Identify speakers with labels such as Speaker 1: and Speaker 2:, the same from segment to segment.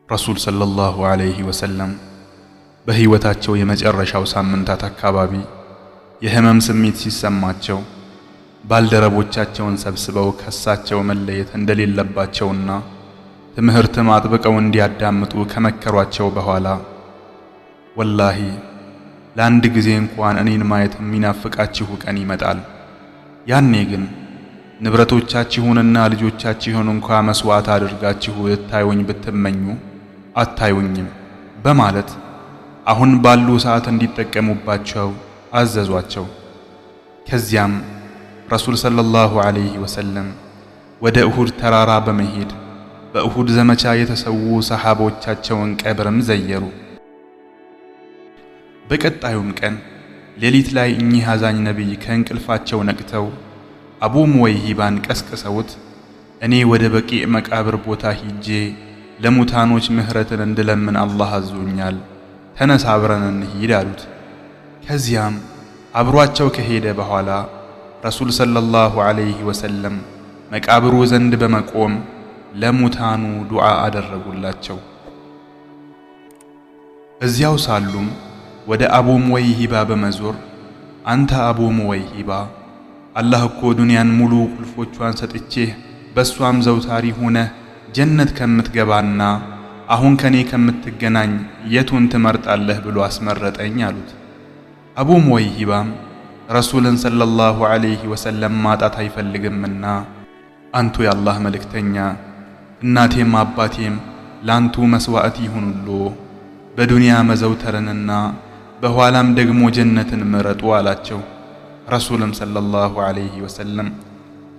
Speaker 1: ረሱል ሰለላሁ ዐለይሂ ወሰለም በሕይወታቸው የመጨረሻው ሳምንታት አካባቢ የህመም ስሜት ሲሰማቸው ባልደረቦቻቸውን ሰብስበው ከሳቸው መለየት እንደሌለባቸውና ትምህርትም አጥብቀው እንዲያዳምጡ ከመከሯቸው በኋላ፣ ወላሂ ለአንድ ጊዜ እንኳን እኔን ማየት የሚናፍቃችሁ ቀን ይመጣል። ያኔ ግን ንብረቶቻችሁንና ልጆቻችሁን እንኳ መስዋዕት አድርጋችሁ ልታዩኝ ብትመኙ አታዩኝም በማለት አሁን ባሉ ሰዓት እንዲጠቀሙባቸው አዘዟቸው። ከዚያም ረሱል ሰለላሁ ዐለይሂ ወሰለም ወደ እሁድ ተራራ በመሄድ በእሁድ ዘመቻ የተሰዉ ሰሓቦቻቸውን ቀብርም ዘየሩ። በቀጣዩም ቀን ሌሊት ላይ እኚህ አዛኝ ነቢይ ከእንቅልፋቸው ነቅተው አቡ ሙወይሂባን ቀስቅሰውት፣ እኔ ወደ በቂዕ መቃብር ቦታ ሂጄ ለሙታኖች ምህረትን እንድለምን አላህ አዞኛል፣ ተነሳ አብረን እንሂድ አሉት። ከዚያም አብሯቸው ከሄደ በኋላ ረሱል ሰለላሁ ዐለይሂ ወሰለም መቃብሩ ዘንድ በመቆም ለሙታኑ ዱዓ አደረጉላቸው። እዚያው ሳሉም ወደ አቡ ሙወይሂባ በመዞር፣ አንተ አቡ ሙወይሂባ፣ አላህ እኮ ዱንያን ሙሉ ቁልፎቿን ሰጥቼህ በእሷም ዘውታሪ ሆነህ ጀነት ከምትገባና አሁን ከኔ ከምትገናኝ የቱን ትመርጣለህ ብሎ አስመረጠኝ አሉት። አቡ ሙወይሂባም ረሱልን ሰለላሁ ዐለይሂ ወሰለም ማጣት አይፈልግምና፣ አንቱ የአላህ መልእክተኛ፣ እናቴም አባቴም ላንቱ መስዋዕት ይሁኑሎ፣ በዱንያ መዘውተርንና በኋላም ደግሞ ጀነትን ምረጡ አላቸው። ረሱልም ሰለላሁ ዐለይሂ ወሰለም፣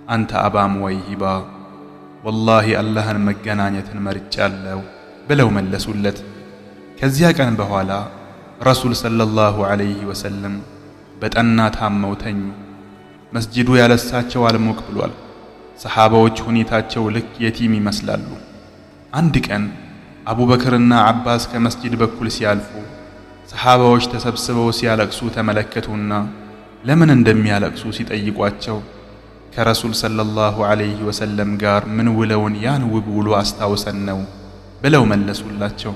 Speaker 1: አንተ አባ ሙወይሂባ፣ ወላሂ አላህን መገናኘትን መርጫለሁ ብለው መለሱለት። ከዚያ ቀን በኋላ ረሱል ሰለላሁ ዐለይሂ ወሰለም በጠና ታመው ተኙ። መስጂዱ ያለሳቸው አልሞቅ ብሏል። ሰሓባዎች ሁኔታቸው ልክ የቲም ይመስላሉ። አንድ ቀን አቡበክርና አባስ ከመስጂድ በኩል ሲያልፉ ሰሓባዎች ተሰብስበው ሲያለቅሱ ተመለከቱና ለምን እንደሚያለቅሱ ሲጠይቋቸው፣ ከረሱል ሰለላሁ ዐለይሂ ወሰለም ጋር ምን ውለውን ያን ውብ ውሎ አስታውሰን ነው ብለው መለሱላቸው።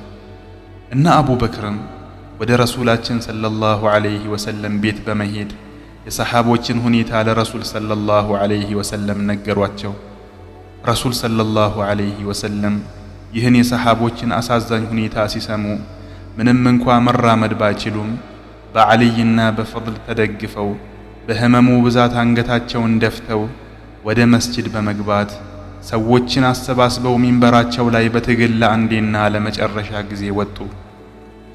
Speaker 1: እና አቡበክርም ወደ ረሱላችን ሰለላሁ ዐለይሂ ወሰለም ቤት በመሄድ የሰሓቦችን ሁኔታ ለረሱል ሰለላሁ ዐለይሂ ወሰለም ነገሯቸው። ረሱል ሰለላሁ ዐለይሂ ወሰለም ይህን የሰሓቦችን አሳዛኝ ሁኔታ ሲሰሙ ምንም እንኳ መራመድ ባይችሉም በዓልይና በፈድል ተደግፈው በህመሙ ብዛት አንገታቸውን ደፍተው ወደ መስጂድ በመግባት ሰዎችን አሰባስበው ሚንበራቸው ላይ በትግል ለአንዴና ለመጨረሻ ጊዜ ወጡ።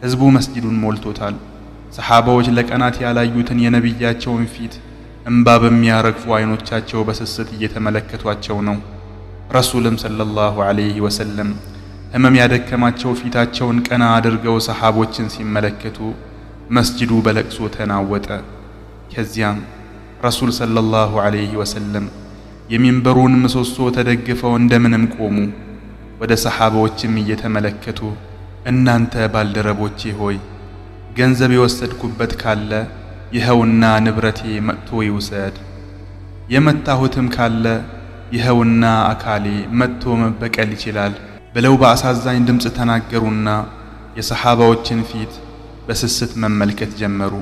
Speaker 1: ህዝቡ መስጂዱን ሞልቶታል። ሰሓባዎች ለቀናት ያላዩትን የነቢያቸውን ፊት እምባ በሚያረግፉ አይኖቻቸው በስስት እየተመለከቷቸው ነው። ረሱልም ሰለላሁ ዐለይሂ ወሰለም ህመም ያደከማቸው ፊታቸውን ቀና አድርገው ሰሓቦችን ሲመለከቱ መስጂዱ በለቅሶ ተናወጠ። ከዚያም ረሱል ሰለላሁ ዐለይሂ ወሰለም የሚንበሩን ምሰሶ ተደግፈው እንደምንም ቆሙ። ወደ ሰሓባዎችም እየተመለከቱ፣ እናንተ ባልደረቦቼ ሆይ፣ ገንዘብ የወሰድኩበት ካለ ይኸውና ንብረቴ መጥቶ ይውሰድ፣ የመታሁትም ካለ ይኸውና አካሌ መጥቶ መበቀል ይችላል ብለው በአሳዛኝ ድምፅ ተናገሩና የሰሓባዎችን ፊት በስስት መመልከት ጀመሩ።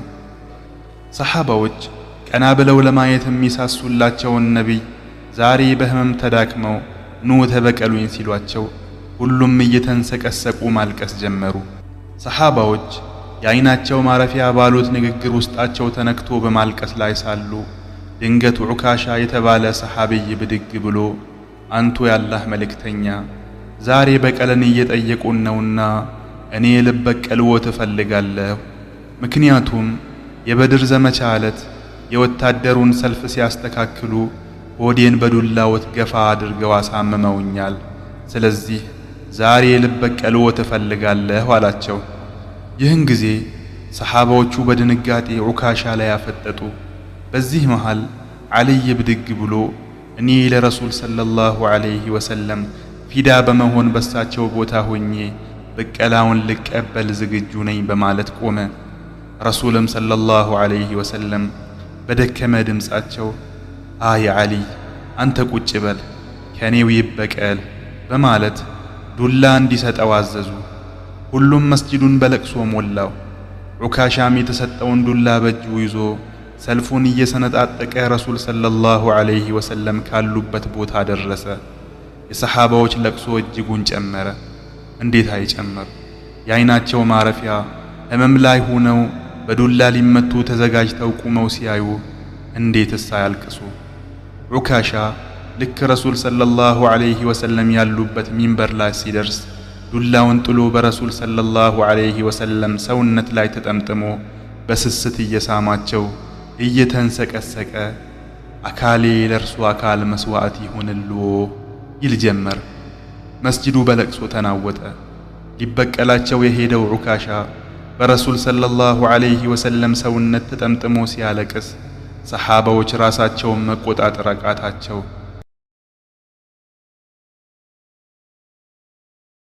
Speaker 1: ሰሓባዎች ቀና ብለው ለማየት የሚሳሱላቸውን ነቢይ ዛሬ በህመም ተዳክመው ኑ ተበቀሉኝ ሲሏቸው ሁሉም እየተንሰቀሰቁ ማልቀስ ጀመሩ። ሰሓባዎች የአይናቸው ማረፊያ ባሉት ንግግር ውስጣቸው ተነክቶ በማልቀስ ላይ ሳሉ ድንገት ዑካሻ የተባለ ሰሓቢይ ብድግ ብሎ፣ አንቱ ያላህ መልእክተኛ፣ ዛሬ በቀለን እየጠየቁን ነውና እኔ ልበቀልዎት እፈልጋለሁ። ምክንያቱም የበድር ዘመቻ ዕለት የወታደሩን ሰልፍ ሲያስተካክሉ ሆዴን በዱላዎት ገፋ አድርገው አሳምመውኛል። ስለዚህ ዛሬ ልበቀልዎት እፈልጋለሁ አላቸው። ይህን ጊዜ ሰሓባዎቹ በድንጋጤ ዑካሻ ላይ አፈጠጡ። በዚህ መሃል ዓልይ ብድግ ብሎ፣ እኔ ለረሱል ሰለላሁ ዐለይሂ ወሰለም ፊዳ በመሆን በሳቸው ቦታ ሆኜ በቀላውን ልቀበል ዝግጁ ነኝ በማለት ቆመ። ረሱልም ሰለላሁ ዐለይሂ ወሰለም በደከመ ድምፃቸው፣ አይ ዓሊይ፣ አንተ ቁጭ በል፣ ከኔው ይበቀል በማለት ዱላ እንዲሰጠው አዘዙ። ሁሉም መስጂዱን በለቅሶ ሞላው። ዑካሻም የተሰጠውን ዱላ በእጁ ይዞ ሰልፉን እየሰነጣጠቀ ረሱል ሰለላሁ ዐለይሂ ወሰለም ካሉበት ቦታ ደረሰ። የሰሓባዎች ለቅሶ እጅጉን ጨመረ። እንዴት አይጨምር? የዓይናቸው ማረፊያ ሕመም ላይ ሆነው በዱላ ሊመቱ ተዘጋጅተው ቁመው ሲያዩ እንዴትስ አያልቅሱ? ዑካሻ ልክ ረሱል ሰለላሁ ዐለይሂ ወሰለም ያሉበት ሚንበር ላይ ሲደርስ ዱላውን ጥሎ በረሱል ሰለላሁ ዐለይሂ ወሰለም ሰውነት ላይ ተጠምጥሞ በስስት እየሳማቸው እየተንሰቀሰቀ አካሌ ለእርሱ አካል መስዋዕት ይሁንልዎ ይል ጀመር። መስጂዱ በለቅሶ ተናወጠ። ሊበቀላቸው የሄደው ዑካሻ በረሱል ሰለላሁ ዐለይሂ ወሰለም ሰውነት ተጠምጥሞ ሲያለቅስ ሰሓባዎች ራሳቸውን መቆጣጠር አቃታቸው።